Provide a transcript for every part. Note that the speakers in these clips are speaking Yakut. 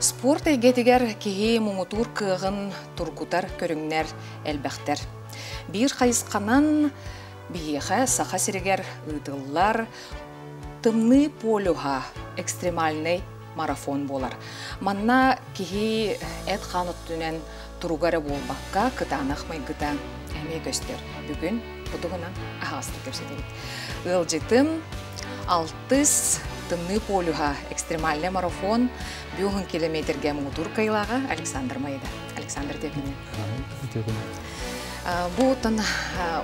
Спорт эйгэтигэр киһи муҥутуур кыаҕын тургутар көрүҥнэр элбэхтэр. Биир хайысханан биһиэхэ Саха сиригэр ыытыллар Тымныы полюһа экстремальнай марафон буолар. Манна киһи эт-хаан өттүнэн туруга эрэ буолбакка, кытаанах майгыта эмиэ көстөр. Бүгүн бу туһунан аһаҕастык кэпсэтэбит. Ыалдьытым алтыс Тымныы полюһа экстремальный марафон 5 километргэ муҥутуур кыайыылааҕа Александр Маида. Александр Тепинин. Бу тон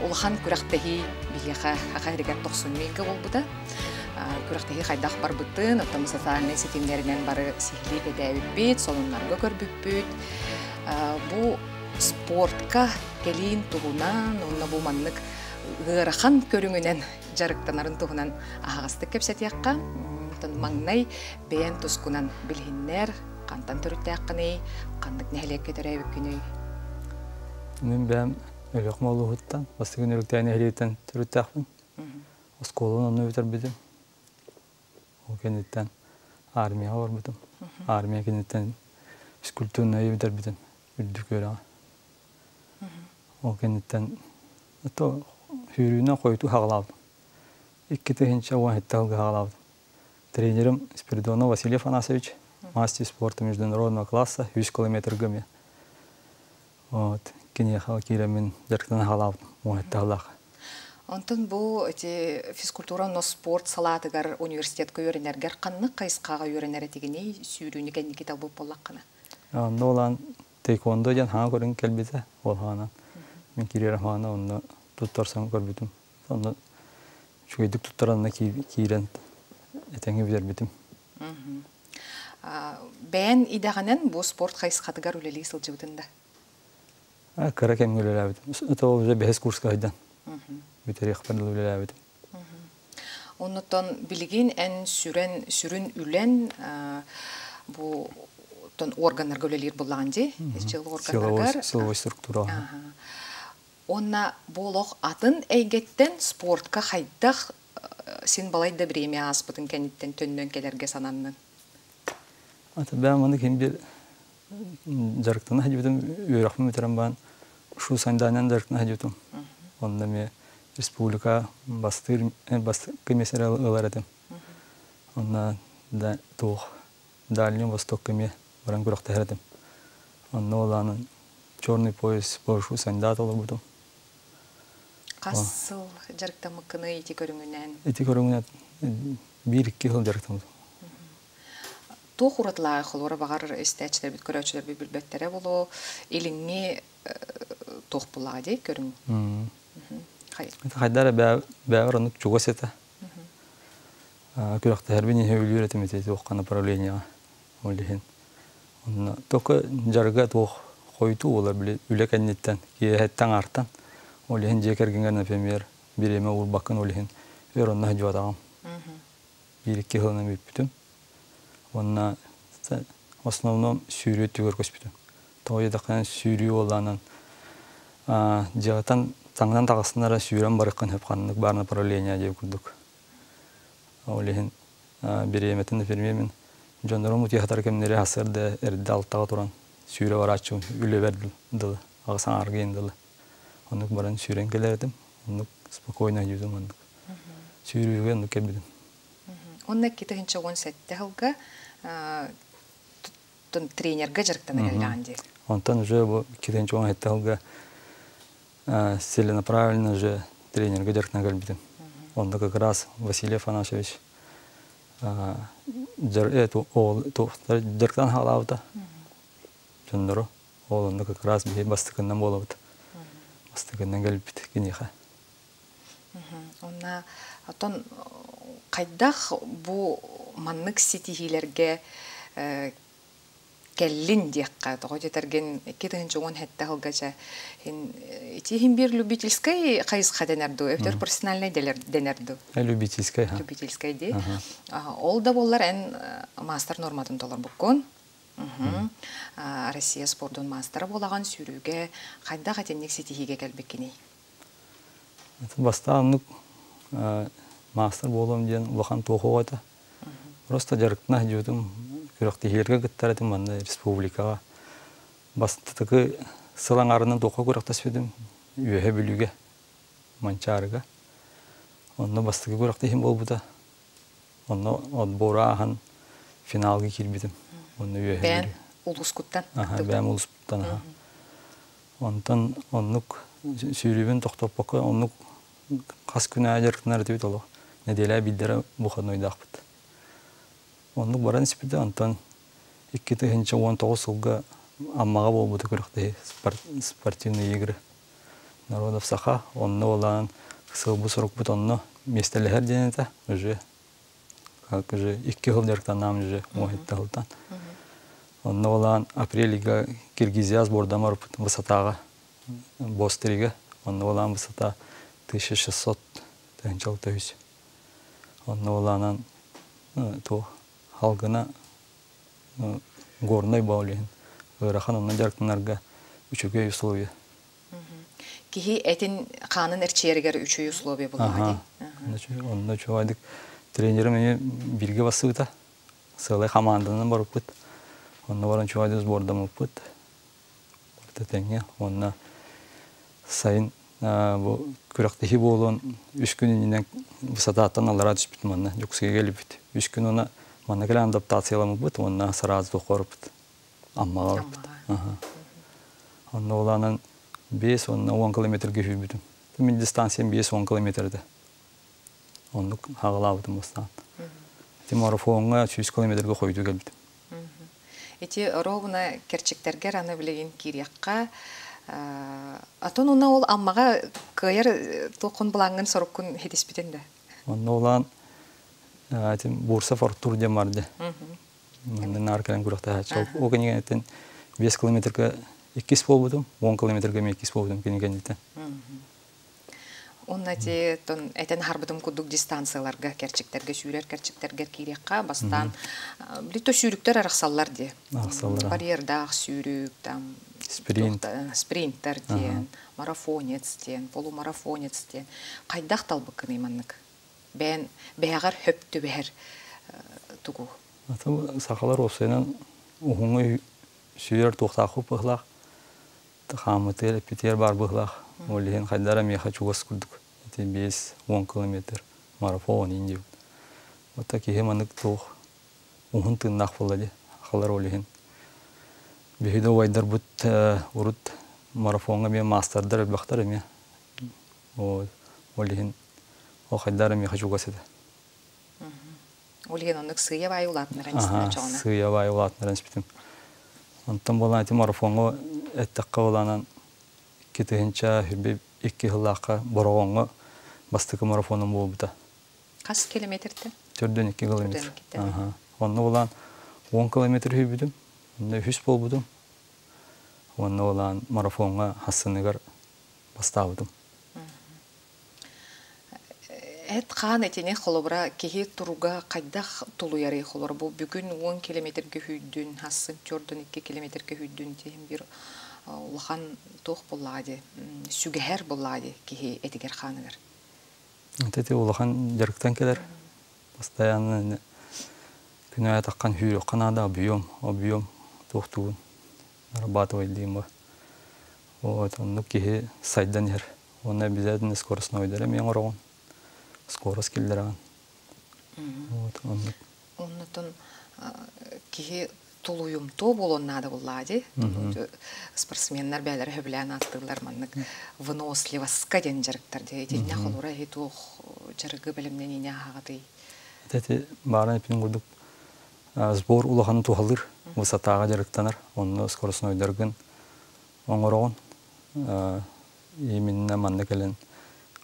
улахан күрэхтэһии биһиэхэ аха иһигэр тохсунньу буолбута. Күрэхтэһии хайдах барбытын, оттон социальнай ситимнэринэн бары сиһилии кэтээбиппит, сонуннарга көрбүппүт. Бу спортка кэлиин туһунан, уонна бу маннык ыарахан көрүҥүнэн дьарыктанарын туһунан аһаҕастык кэпсэтиэххэ. Оттон маҥнай бэйэн тускунан билиһиннэр, хантан төрүттээххиний, ханнык нэһилиэккэ төрөөбүккүнүй? Мин бэйэм Өлүөхүмэ улууһуттан, Бастакы Нөрүктээн нэһилиэгиттэн төрүттээхпин. Оскуоланы онно бүтэрбитим. Ол кэнниттэн армияҕа барбытым. Армия кэнниттэн физкультурнайы бүтэрбитим үрдүк үөрэҕи. Ол кэнниттэн то сүүрүүнэн хойутуу хаҕалаабытым. 2017 сылга хаҕалаабытым. Тренерим Спиридонов Василий Афанасьевич, мастер спорта международного класса, 100 километрга эмиэ. Вот, киниэхэ киирэммин дьарыктана хаалаабытым, 17 сыллаах. Онтон бу эти физкультура но спорт салаатыгар университетка үөрэнэргэр ханнык хайысхаҕа үөрэнэр этигиний сүүрүүнү кэнники талбыт буоллаххына? Онно олаан таэквондо диэн хаҥа көрүҥ кэлбитэ ол хаана. Мин киирэр хаана онно туттарсан көрбүтүм. Онно үчүгэйдик туттаранна киирэн этэҥҥэ бүтэрбитим. Бэйэн идэҕинэн бу спорт хайысхатыгар үлэлии сылдьыбытын да? Кыра кэмҥэ үлэлээбитим. Это ол уже бэһис курска сылдьан бүтэриэхпэр дылы үлэлээбитим. Оннуттан билигин эн сүрэн сүрүн үлэн бу тон органнарга үлэлиир буллаҕын дии силовой органнаргар силовой структура. Уонна бу олох атын эйгэттэн спортка хайдах син балайда бириэмэ ааспытын кэнниттэн төннөн кэлэргэ сананнын? Ата бэйэм маны ким бир дьарыктана сылдьыбытым үөрэхпин бүтэрэн баран шу сандаанан дьарыктана сылдьыбытым. Онно эмиэ республика бастыыр бастакы миэстэлэри ылар этим. Онно да туох Дальний Востокка эмиэ баран күрэхтэһэр этим. Онно улаанан черный пояс по шу сандаат олорбутум. Хас сыл дьарыктаммыккыный ити көрүҥүнэн? Ити көрүҥүнэн биир-икки сыл дьарыктаммытым. Туох уратылааҕый холуора баҕар истээччилэрбит, көрөөччүлэрбит билбэттэрэ буолуо. Илиҥҥи туох буллаҕа дии көрүҥ. Хайда эрэ бэйэбэр оннук чугас этэ. Күрэхтэһэрбин иһэ үлүүр этим ити туохха направлениеҕа. Ол иһин онно только дьарыга туох хойутуу буолар били үлэ кэнниттэн киэһэттэн аартан ол иһин дьиэ кэргэҥҥэр например бириэмэ уурбаккын ол иһин өр онно сылдьыбатаҕым. Биир-икки сылынан бүппүтүм. Уонна в основном сүүрүү өттүгэр көспүтүм. Тоҕо диэтэххинэ сүүрүү буоллаҕынан дьиэҕиттэн таҥнан таҕыстын эрэ сүүрэн барыаххын сөп ханнык баар направление диэн курдук. Ол иһин бириэмэтин например мин дьоннорум утуйа сытар кэмнэри сарсыарда эрдэ алтаҕа туран сүүрэ барааччыбын үлэбэр дылы аҕыс аҥаарга иһин дылы. Оннук баран сүүрэн кэлэр этим. Оннук спокойно өйдүүтүм оннук. Сүүрүүгэ оннук кэлбитим. Уонна 2017 сылга тренергэ дьарыктана кэллэҕин дии. Онтон уже бу 2017 сылга целенаправленно уже тренергэ дьарыктана кэлбитим. Онно как раз Василий Афанасьевич дьарыктан хаалаабыта дьоннору. Ол онно как раз биһи бастакыннан буолабыт. Бастакыннан кэлбит киниэхэ. Онна оттон хайдах бу маннык ситиһиилэргэ кэллин диэххэ тоҕо диэтэргин 2017 сылга дьэ ити иһин биир любительскай хайысха дэнэр дуу эбэтэр профессиональный дэнэр дуу Любительскай. Любительскай дии. Ол да буоллар эн маастар норматын толорбуккун. Россия спордун маастара буолаҕын сүүрүүгэ хайдах итинник ситиһиигэ кэлбиккиний? Бастаан оннук маастар буолуом диэн улахан туох этэ. Просто дьарыктана сылдьыбытым. Күрэхтэһиилэргэ кыттар этим манна республикаҕа. Бастакы сыл аҥаарынан туохха күрэхтэспитим Үөһэ Бүлүүгэ, Манчаарыга. Онно бастакы күрэхтэһиим буолбута. Онно отбору ааһан финалга киирбитим. Онно Үөһэ Бэйэн улуускуттан Аха, бэйэм улууспуттан аха. Онтон оннук сүүрүүбүн тохтоппокко оннук хас күн аайы дьарыктанар этибит олох. Нэдиэлэ биирдэрэ выходнойдаахпыт. Оннук баран испитэ, онтон 2019 сылга Аммаҕа буолбута күрэхтэһии спортивные игры народов Саха. Онно буолан сылбыт-сорукпут онно миэстэлэһэр диэн этэ. Уже как уже икки сыл дьарыктанаам уже уоһитта сылтан. Онно буолан апрельга Киргизия сбордам барбыт высотаҕа Бострига. Онно буолан высота 1600 тыһыынча Онно буолаанан туох халгына горнай боолиһин ыарахан онно дьарыктанарга үчүгэй условия. Киһи этин хаанын эрчийэригэр үчүгэй условия буллаҕа дии. Онно үчүгэйдик тренерим эмиэ бииргэ бассыбыта. Сыалай хамаанданан барыппыт. Онно баран үчүгэйдик сбордаммыппыт. Барыта тэҥҥэ. Уонна сайын бу күрэхтэһии буолуон үс күн иннинэн высотаттан аллараа түспүт манна Дьокуускайга кэлбит. Үс күн уонна манна кэлэн адаптацияламмыппыт уонна сразу тоххоруппут. Аммаҕа барбыт. Онно улаанан 5 уонна 10 километрга сүүрбүтүм. Мин дистанциям 5-10 километр этэ. Оннук хаҕалаабытым бастаан. Ити марафоҥҥа 100 километрга хойутуу кэлбитим. Ити оруобуна кэрчиктэргэр аны билигин киириэххэ. Атын уна ол Аммаҕа кыайар туоххун былааҥҥын соруккун хитиспитин да? Онно улаан Бурсов Артур диэн бар дии. Манна наар кэлэн күрэхтэһээччи. Ол кинигэнитин 5 километрга иккис буолбутум, 10 километрга эмиэ иккис буолбутум кинигэнитин. Уонна ити этэн аһарбытым курдук дистанцияларга, кэрчиктэргэ, сүүрэр кэрчиктэргэ киириэххэ бастаан били сүүрүктэр арахсаллар дии. Арахсаллар. Барьердаах сүүрүк, там спринт. Спринтер диэн, марафонец диэн, полумарафонец диэн. Хайдах талбыккыный маннык? Бэйэн бэйэҕэр хөп түбэһэр тугу? Сахалар уопсайынан уһуҥҥа сүүрэр туохтаах быһылаах хаамытыар, эппитиэр баар быһылаах. Ол иһин хайдара миэхэ чугас курдук. Ити 5-10 километр марафон иин диэбит. Ота киһи маннык туох уһун тыыннаах буолла дии. Халар ол иһин. Биһиги убайдарбыт урут марафоҥҥа эмиэ маастардар элбэхтэр эмиэ. Ол иһин ол хайдара миэхэ чугас этэ. Ол иһин оннук сыыйа баайы улаатыннаран истэн чоҕуна. Сыыйа баайы улаатыннаран испитим. Онтон буолан ити марафоҥҥа эттэххэ буоланан 2022 сыллаахха Бороҕоҥҥо бастакы марафоном буолбута. Хас километртэн? 42 километр. Онно булан 10 километр сүүрбүтүм. Онно үһүс буолбутум. Онно булан марафоҥҥа хассыныгар бастаабытым. Эт хаан этини холобура киһи туруга хайдах тулуйарый холобура бу бүгүн 10 километрге сүүрдүн, хассын 42 километрге сүүрдүн диэн бир улахан туох буоллаҕа дии, сүгэһэр буоллаҕа дии киһи этигэр хааныгар. Ити улахан дьарыктан кэлэр. Постоянно күн аайы таххан сүүрүөххэ наада объем, объем туохтугун нарабатывай диэн бу. Вот оннук киһи сайдан иһэр. Уонна обязательно скоростнойдары эмиэ оҥороҕун. Скорость киллэрэҕин. Вот оннук. Оннотон киһи тулуйумтуо буолуон наада буоллаҕа дии. Спортсменнар бэйэлэрэ сөбүлээн ааттыыллар маннык выносливостка диэн дьарыктар дии. Итиннэ холура иһи туох дьарыгы бэлэмнэниини ааҕатый? Ити баарын эппитин курдук сбор улахан туһалыыр, высотаҕа дьарыктанар. Онно скоростнойдаргын оҥороҕун. Именно манна кэлэн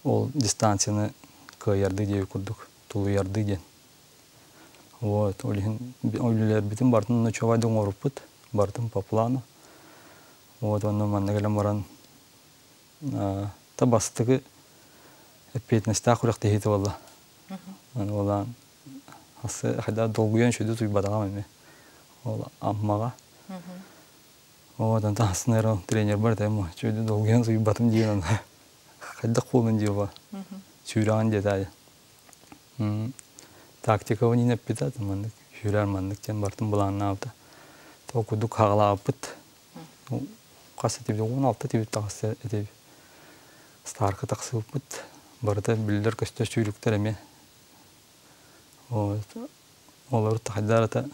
ол дистанцияны кыайардыы диэби курдук, тулуйардыы диэн. Вот, ол иһин үлэлэрбитин барытын ночевай оҥоруппут, барытын по плану. Вот, онно манна кэлэн баран та бастакы эппиэтинэстээх күрэхтэһиитэ буолла. Аны буолаан хасы хайда долгуйан үчүгэй туйбатаҕым эмиэ. Ол Аммаҕа. Вот, онтон хасын тренер бар этэ үчүгэй долгуйан суйбатым диэн хайдах буолун диэба. Сүүрэҕин диэтэ. Тактикабын иин эппитэ маннык. Сүүрэр маннык диэн бартын былааннаабыта. Ол курдук хаҕалаабыппыт. Хас этибит 16 этибит таҕыста этибит. Старка тахсыбыппыт. Барыта биллэр көстөр сүүрүктэр эмиэ. Олор тахайдарата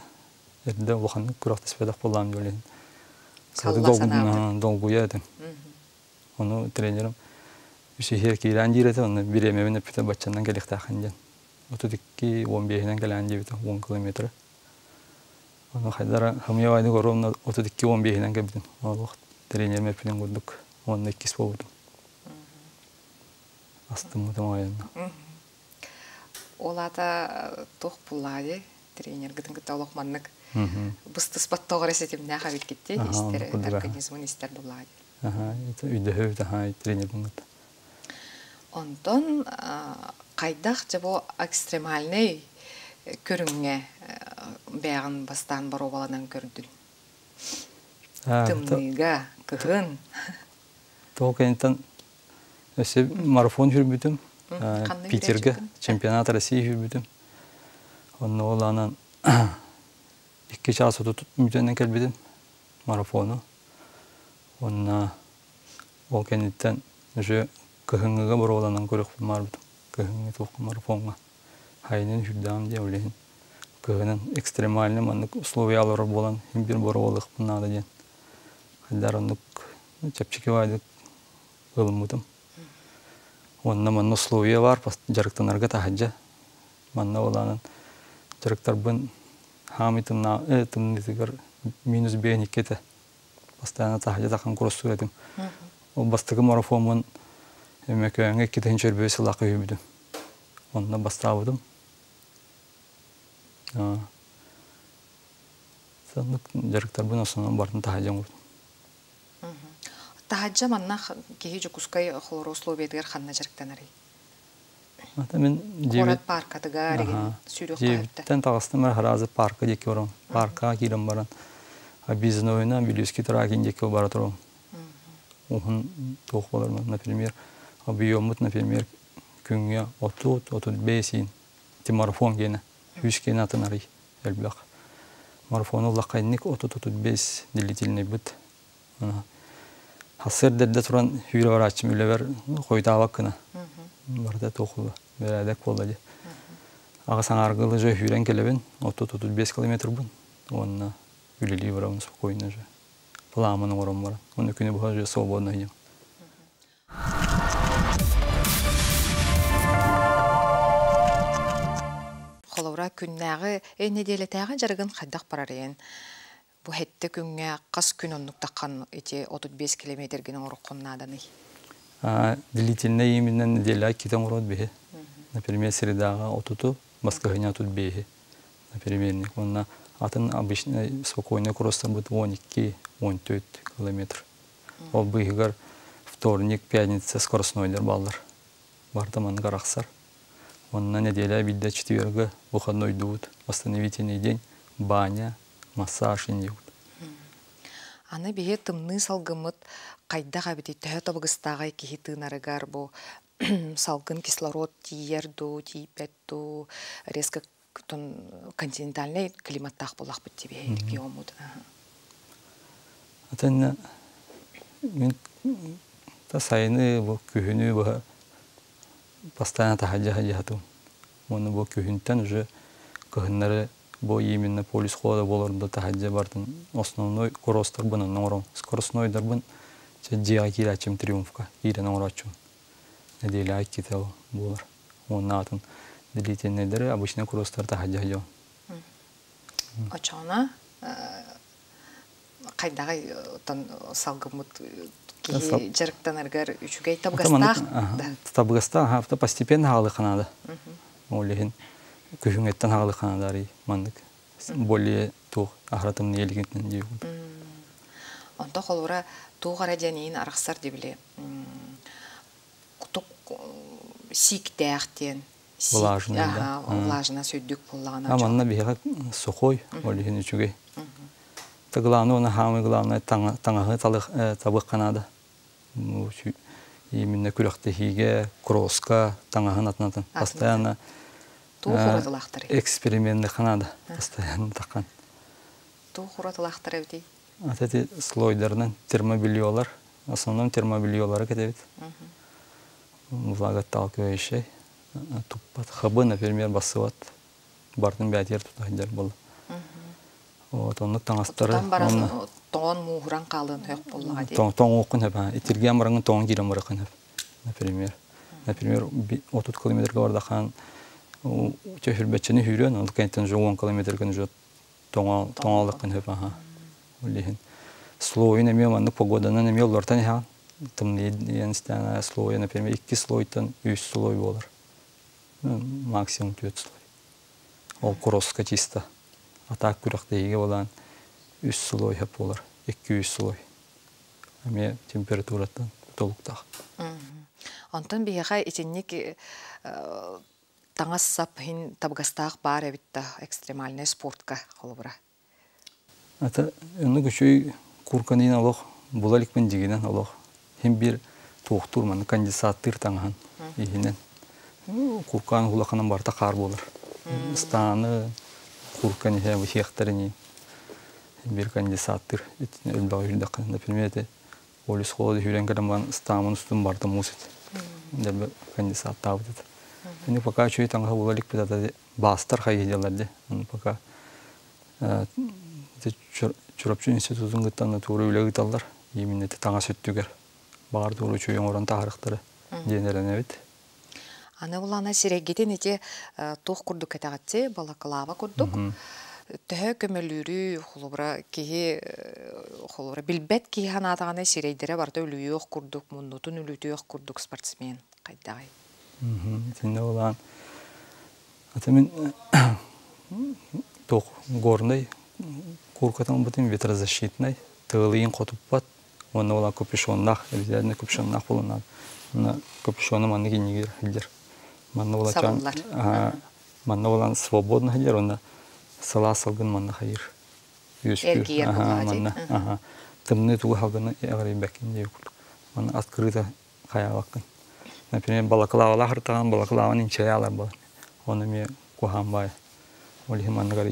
эрдэ улаханнык күрэхтэспэтэх буоллаам диэн долгуйа этим. Ону тренерим үсүһүөр киирэн диир этэ, онно бириэмэбин эппитэ баччанан кэлиэхтээххин диэн. 32 15-инэн кэлээн диэбитэ 10 километры. Ону хайдара хамыйабайдык оруобуна 32 15-инэн кэлбитим. Олох тренерим эппитин курдук уонна иккис буолбутум. Астыммытым айанна. Ол аата туох буллаҕа тренергытын кытта олох маннык быстыспат тоҕо эрэ ситимнээх эбиккит истэр организмын истэр буллаҕа. Өйдөһөбүт аха тренербин кытта. Онтон хайдах дьэ бу экстремальнай көрүҥҥэ бэйэҕин бастаан боруобаланан көрдүн? Тымныыга, кыһын. Тоҕо кэнниттэн өссө марафон жүрбүтүм. Питергэ чемпионат России жүрбүтүм. Онно ол анан 2 час 30 мүнүүтэнэн кэлбитим марафону. Уонна ол кэнниттэн уже кыһыҥҥыга боруобаланан көрүөхпүн баарбытым. Кыһыҥҥы туохха марафоҥҥа. Хайынын сүрдээҕим диэн ол иһин кыһынын экстремальный маннык условия олорор буолан иһин биир боруобалыахпын наада диэн хайдах оннук чэпчэки баайдык ылыммытым. Уонна манна условия баар дьарыктанарга таһырдьа. Манна улаанан дьарыктарбын хаамый тымныытыгар минус 5 этэ. Постоянно таһырдьа тахан куруссуур этим. Ол бастакы марафоммун Өймөкөөҥҥө 2005 сыллаахха үһүбүтүм. Онно бастаабытым. Соннук дьарыктарбын основном бартын таһырдьа оҥордум. Таһырдьа манна киһи Дьокуускай холоро условиятыгар ханна дьарыктанарый? Ата мин Куорат паркатыгар игин сүүрүөх дьиэбиттэн таҕыстым эрэ хараазы парка диэки барам. Паркаҕа киирэн баран объезднойунан Вилюйский тракин диэки бара турам. Уһун туох болар, например, объеммут, например, күҥҥэ 30-35 иин ити марафон гиэнэ, 100 киэнэ атын арый элбэх. Марафону ыллахха инник 30-35 длительныйбыт. Сарсыарда эрдэ туран сүүрэ барааччым үлэбэр хойутаабат гына. Барыта туох бэрээдэк буолла дии. Аҕыс аҥаарга ылы же сүүрэн кэлэбин, 30-35 километрбын уонна үлэлии барабын спокойно же. Планмын оҥорон баран. Уонна күнү быһа же свободно сидим. Холобура, күннээҕи, нэдиэлэтээҕи дьарыгын хайдах барарыйын? Бу сэттэ күҥҥэ хас күн оннук таххан ити 35 километргин оҥороххун нааданый? Длительный именно неделя иккитэ оҥорот биһи. Например, средаҕа отуту, баскыһыня 35-и. Например, уонна атын обычный спокойный кросстарбыт 12-14 километр. Ол быыһыгар вторник, пятница скоростнойдар бааллар. Барыта маннык арахсар. Уонна неделя биирдэ четверга выходнойдуубут. Восстановительный день, баня, массаж иннибут. Аны биһи тымныы салгыммыт хайдах эбитий төһө табыгыстааҕай киһи тыынарыгар бу салгын кислород тиийэр дуу, тиийбэт дуу, резко континентальный климаттаах буоллахпыт диби региоммут. Атынна мин та сайыны бу күһүнү быһа постоянно таһырдьа сылдьыһатым. Уонна бу күһүнтэн уже кыһыннары бу именно полюс холода буоларда таһырдьа бардым. Основной кросстарбын онно оҥором. Скоростнойдарбын дьиэҕэ киирээччим триумфка киирэн оҥорооччум. Нэдиэлэҕэ иккитэ буолар. Уонна атын длительнайдары обычно кросстар таһырдьа сылдьабын. Очоҕуна хайдаҕый оттон салгыммыт киһи дьарыктанарыгар үчүгэй табыгастаах да? Табыгастаах, авто постепенно хаалыахха наада. Ол иһин күһүҥҥэттэн хаалыахха наада арый маннык более туох аһара тымныы илигинтэн диэбит. Онто холура туох эрэ диэн иин арахсар дибили кутук сииктээх диэн Влажный, да. Влажно сүрдүк буоллаҕына. А манна биһиэхэ сухой, ол иһин үчүгэй. Та главное, уонна самое главное таҥаһы табыахха наада. Именно күрэхтэһиигэ, кросска таҥаһын атынатын. Постоянно Туох уратылаахтарый? Эксперименныхха наада постоянно тахан. Туох уратылаахтар эбитий? Ата эти слойдарынан термобельелар, в основном термобельелары кэтэбит. Влагоотталкивающий. Туппат. Хабы, например, бассыбат. Бартын бээтигэр тута сылдьар буолла. Вот, оннук таҥастары. Тутан баран тоҥон мууһуран хаалыан сөп буоллаҕа дии. Тоҥуоххун сөп. Итиргээн бараҥын тоҥон киирэн барыаххын сөп. Например. Например, 30 километрга бардахаан чөһүрбэччини сүүрүөн, ол кэнниттэн уже 10 километргын уже тоҥооллоххун сөп аха. Ол иһин слойун эмиэ маннык погоданан эмиэ олортон иһэҕин. Тымныы истээн слойа, например, икки слойтан үс слой буолар. Максимум түөрт слой. Ол кросска чисто. А так күрэхтэһиигэ буолан үс слой сөп буолар. Икки-үс слой. Эмиэ температураттан тутулуктаах. Онтон биһиэхэ итинник таҥас-сап иһин табыгастаах баар эбит да экстремальнай спортка холобура. Ата оннук үчүгэй курканын олох була иликпин дьигинэн олох хин биир туохтуур маннык конденсаттыыр таҥаһын иһинэн куркаан улаханан барыта хаар буолар. Ыстааны куркан иһэ бу хин биир конденсаттыыр итини элбэҕи үрдэххинэ например эти полюс холоду сүүрэн кэлэн баран ыстаамын устун барыта муус этэ. Дэлби конденсаттаабыт этэ. Ини пока үчүгэй таҥаһы була иликпит ата баастар хайыһыйаллар дии. Ону пока Чурапчы институтун кытта туора үлэ ыыталлар. Именно ити таҥас өттүгэр баҕар туора үчүгэй оҥорон таһаарыахтара диэн эрэнэбит. Аны булана сирэйгитин ити туох курдук кэтэҕитти, балаклава курдук. Төһө көмөлүүрүй, холобура киһи холобура билбэт киһи санаатаҕына сирэйдэрэ барыта үлүйүөх курдук, муннутун үлүтүөх курдук спортсмен хайдаҕый? Итиннэ улаан ата мин туох горнай куркатын ылбытым ветрозащитнай, тыалыйын хотуппат уонна улаан капюшоннаах, обязательно капюшоннаах буолунаат. Манна капюшону маннык иннигэр сылдьар. Манна улахан манна улаан свободно сылдьар уонна сылаас салгын манна хайыр. Үөскүүр. Манна аха тымныы тугу салгыны эҕирийбэккин диye курдук. Манна открыто хайаабаккын. Например, балаклавалаах ыртаҕан балаклаван инчэйэ алар буолар. Оны эмиэ куһаан баай. Ол иһин манныгар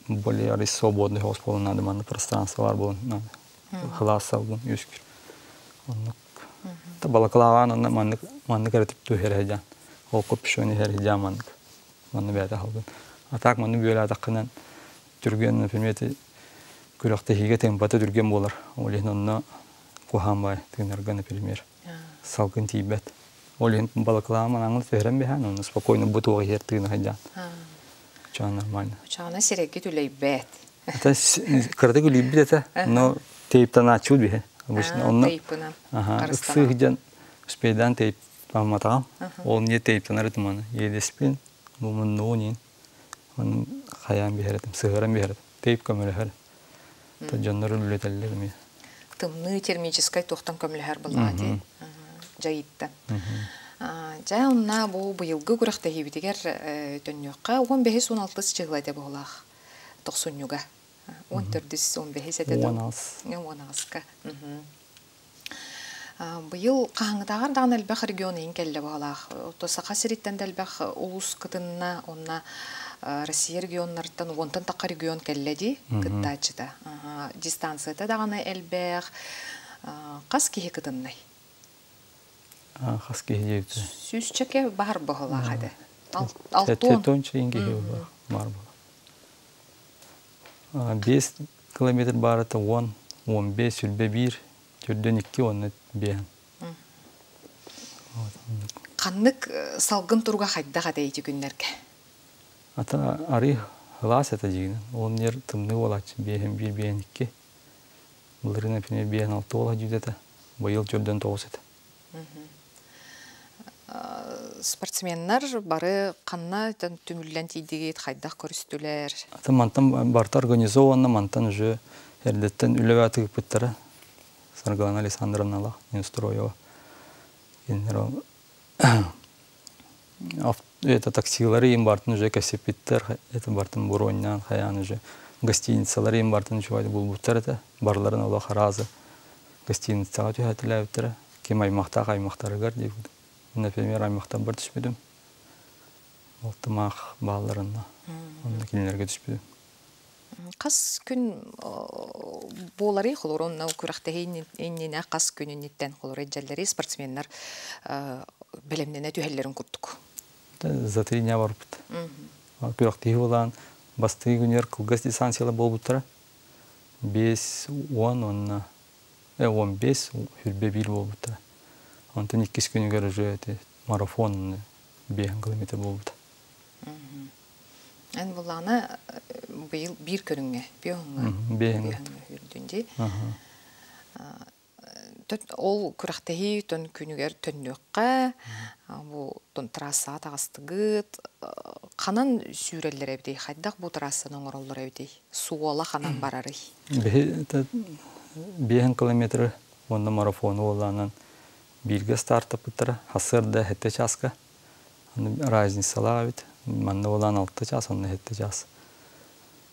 более арый свободный соҕус буолан наада манна пространство баар буолан наада. Хылаас салгын үөскүүр. Оннук. Балаклаваан онно маннык маннык эрэ түһэр сылдьан. Ол капюшон иһэр сылдьан маннык. Манна бэйэтэ аһылгын. А так манны бүөлээтаххынан түргэн, например, ити күрэхтэһиигэ темпата түргэн буолар. Ол иһин онно куһаан баай тыынарга, например, салгын тиийбэт. Ол иһин балаклаама аҥыл түһэрэн биһэн, онно спокойно бу туох иһэр тыына сылдьан. Чаан нормально. Чаана сирэйгэ түлэйбэт. Это кыратык үлүйбүт этэ, но тейптанааччыбыт биһи. Обычно онно Тейпынан. ыксыы сылдьан успейдаан тейп памматаҕым. Ол не тейптанар этим аны. Иэдэспин, бу муннугун иин. Оны хайаан биһэр этим, сыһыаран биһэр этим. Тейп көмөлөһөр. Дьоннор үлэлэтэллэр эмиэ. Тымныы термическай туохтан көмөлөһөр буоллаҕа дии. Дьайытта. Дьэ, онна бу быйылгы күрэхтэһиибитигэр төннүөххэ 15-16 чыһыла этэ буолаах тохсунньуга. 14-15 этэ дуу? 18-ка. Быйыл хаһааҥҥытааҕар даҕаны элбэх регион иһин кэллэ баҕалаах. Ото Саха сириттэн да элбэх улуус кытынна, онно Россия регионнарыттан уонтан тахха регион кэллэ дии кыттааччыта. Дистанцията даҕаны элбэх. Хас киһи кытыннай? Хас киһи диэбитэ? Сүүсчэкэ баар баҕалаах этэ. Алтуон киһи баар буола. 5 километр баарыта 10, 15, 21, төрдөн икки уонна биэһэн. Ханнык салгын туруга хайдах этэ ити күннэргэ? Ата арый ылаас этэ дьигинэн. Ол нер тымныы буолааччы биэһэн биир биэһэн икки. Былырыын например биэһэн алта буола дьүүт этэ. Быйыл төрдөн тоҕус этэ. Спортсменнар бары ханна түмүллэн тиийдигит, хайдах көрүстүлэр? Ата мантан барыта организованно, мантан уже эрдэттэн үлэбэ тыыппыттара. Саргылана Александровналаах Неустроева. Кинилэр это таксилары им бартын уже кэсиппиттэр, это бартын буронньаан хайаан уже гостиницалары им бартын үчүгэй булбуттар этэ. Барларын олох аразы гостиницаҕа түһэтилээбиттэрэ. Ким аймахтаах аймахтарыгар диэбит. Например, аймахтарбар түспүтүм. Балтымаах баалларына онно кинилэргэ түспүтүм. Хас күн буоларый холобур онно күрэхтэһии иннинэ хас күн инниттэн холобур илдьэллэрий спортсменнар бэлэмнэнэ түһэллэрин курдук? За 3 дня барбыт. Күрэхтэһии буолаан бастакы күнүгэр кылгас дистанцияла буолбуттара. 5, 10 уонна 15 21 буолбуттара. Онтон иккис күнүгэр уже марафон 5 километр буолбута. Эн буллаҕына быйыл биир көрүҥҥэ, биэһиҥҥэ Биэһиҥҥэ. Биэһиҥҥэ дии. Ол күрэхтэһии тон күнүгэр төннүөххэ, бу тон трассаҕа таҕыстыгыт, ханан сүүрэллэр эбитий, хайдах бу трассаны оҥороллор эбитий, суола ханан барарый? Биһи 5 километр уонна марафону буоллаанан бииргэ стартаппыттара сарсыарда 7 чааска. Разницалаах эбит. Манна буолаан 6 чаас, онно 7 чаас.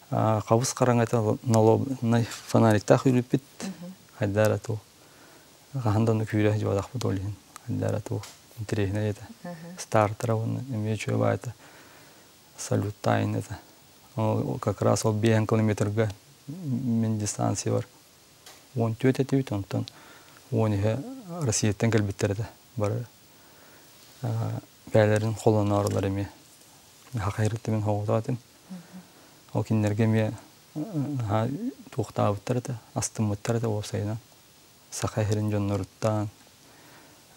Хабыс хараҥата налобнай фонариктаах үрүппүт. Хайдара ту. Хаһан да күүрэ жуодахпыт ол иһин. Хайдара ту. Интереснэй этэ. Стартера уонна эмиэ үчүгэй баайта. Салют тайын это. Как раз ол 5 километрга мин дистанция бар. 14 этибит, онтон 10 иһэ Россияттан кэлбиттэр этэ. Бары бээлэрин холоноорулар эмиэ. Хахайрыттымын хоҕутаатым. Ол кинилэргэ эмиэ туохтаабыттар этэ, астыммыттар этэ уопсайынан. Саха сирин дьонноруттан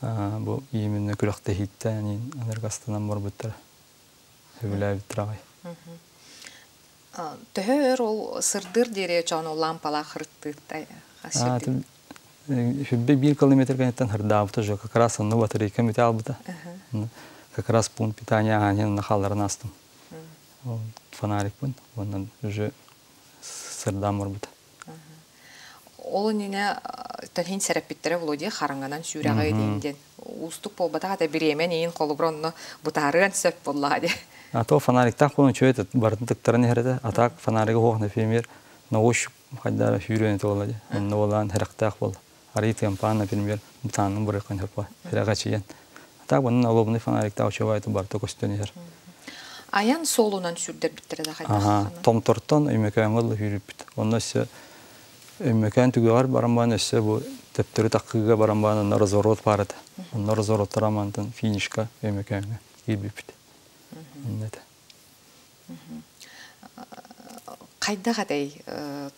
бу именно күрэхтэһииттэн анаргастанан барбыттар. Сөбүлээбиттэр аҕай. Төһө өр ол сырдыр диэри чону лампалаах хырыттыыттай? 21 километр кэнниттэн сырдаабыта уже, как раз онно батарейка бүтэ албыта. Как раз пункт питания аанын хаалларан астым. Фонарикпын, онон уже сырдаан барбыта. Ол иннинэ төнһин сэрэппиттэрэ Володя хараҥанан сүүрэҕэ диэн уустук буолбатах ата бириэмэн иин холобур онно бытаарыан сөп буоллаҕа дии. А то фонариктаах буолан үчүгэй барын тыктаран иһэрэтэ. А так фонарига хуох, например, на ощупь хайдара сүүрүөн туола ди. Онно болаан хэрахтаах бол. Арый тыампаан, например, бутаанын бырыкын хөппө. Хэрэҕэ А так bunun налобный фонариктаах үчүгэй барта көстөн иһэр. Аян суолунан сүүрдэрбиттэрэ да хайдах? Томтортон Өймөкөөҥҥө сүүрүппүт. Онно өссө Өймөкөөн түгэҕэр баран баан өссө бу төптөрү таккыга баран баан онно разворот бар этэ. Онно развороттара мантан финишка Өймөкөөҥҥө киирбиппит. Онно этэ. Хайдах этэй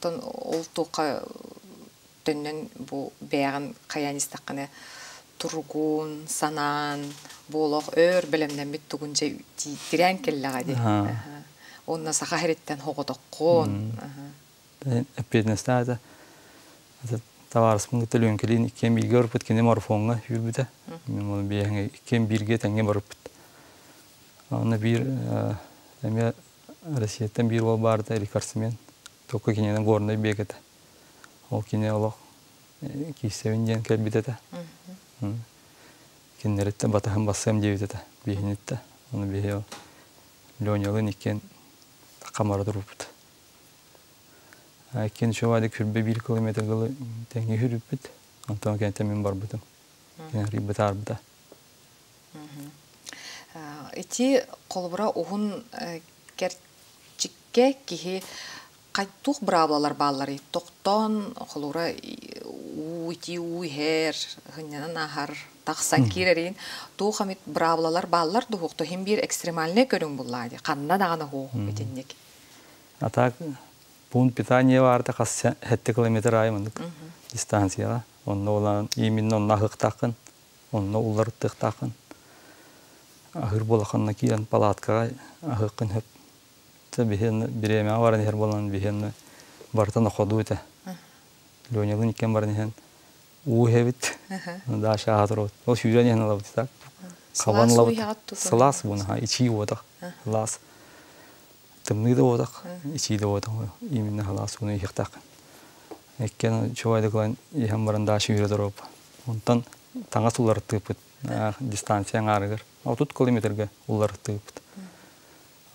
тон ол туохха төннөн бу бэйэҕин хайаан истэххинэ туругун, санаан, буолох өр бэлэмнэммит тугун дьэ тирээн кэллэҕэ дии. Онно саха сириттэн хоҕотоххун. Эппиэтинэстээх этэ. Табаарыспын кытта Лүөҥкэлиин иккиэн бииргэ барбыт, кини марафоҥҥа сүүрбүтэ. Мин оны биэһэҥэ иккиэн бииргэ тэҥҥэ барыппыт. Онно биир эмиэ Россияттан биир уол баарда, рекордсмен. Только кинини горный бег этэ. Ол кини олох кииссэбин диэн кэлбит этэ. Кинилэриттэн батаһын бассыам диэбит этэ. Биһинитте. Оны биһи Ленялын иккиэн хамара турбут. Иккиэн үчүгэй 21 километр гылы тэҥҥэ хүрүппүт. Онтон кэнтэн мин барбытым. Кини бытаарбыта. Ити холобура уһун кэрчиккэ киһи туох быраабылалар баалларый? Тохтоон холобура уу ити уу иһэр, хынньанан аһар, тахсан киирэрин туох эмит быраабылалар бааллар дуһуохто хим биир экстремальный көрүҥ буллаа ди ханна даҕаны хуох итинник. А так пункт питания баарда хас 7 километр айы мындык дистанцияға. Онно олан именно онно аһыктааххын, онно уларыттыахтааххын. Аһыр буолаханна киирэн палаткаҕа аһыаххын хөп. Биһиэн бириэмэҕэ баран иһэр буолан биһиэн бартан ходу этэ. Ленялын иккен баран иһэн уу иһэбит. Даша аһатыр. Ол сүүрэн иһэн алабыт так. Хабан лабыт. Сылаас буна ичии уотах. Сылаас. Тымныы да уотах, ичии да уотах. Именно халаас уну иһихтааххын. Иккен чугайдыклан иһэн баран даша үүрэ туруп. Онтон таҥас уларыттыыппыт дистанция аарыгар. 30 километрге уларыттыыппыт.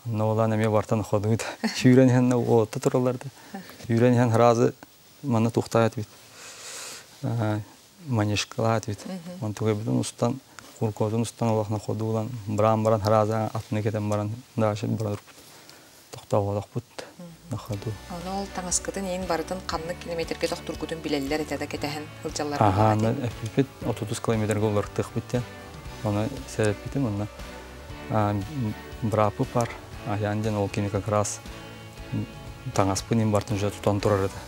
Онно олан эмиэ бартан ходуут. Сүүрэн иһэн уотта туралларды. Сүүрэн иһэн сразу манна тухтаат бит. Манишкалаат бит. Онтуга бүтүн устан Куркотун устан олохна ходуулан баран баран хараза атыны кетен баран дальше баран тохтооботохпут на ходу. Ону ол таҥаскытын иин барытын ханнык километрге тохтургутун билэллэр этэ да кэтэһэн сылдьаллар. Аха, эппиппит 30 километрга уларыттыахпыт диэн. Оны сэрэппитим онно быраапы бар аян диэн ол кини как раз таҥаспын им бартын уже тутан турар этэ.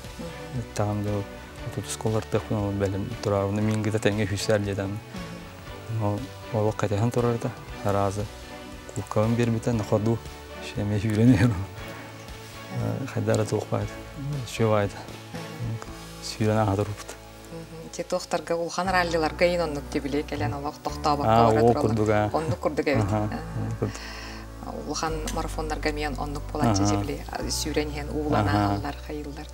Таҕам дьэ 30 уларыттыахпын ол бэлэм турар. Оны мин гыта тэҥҥэ хүсэр диэтем. Ол олох кэтэһэн турар этэ. Аразы куркабын биэрбитэ на ходу шеме сүүрэн иһэр. Хайдара туох баайда. Шө баайда. Сүүрэн аха турбут. Ти туохтарга улахан раллиларга ин оннук тибили кэлэн олох тохтообокко бара тураллар. Оннук курдук эбит. Улахан марафоннарга миэн оннук буолааччы тибили сүүрэн иһэн уулана аллар хайыллар.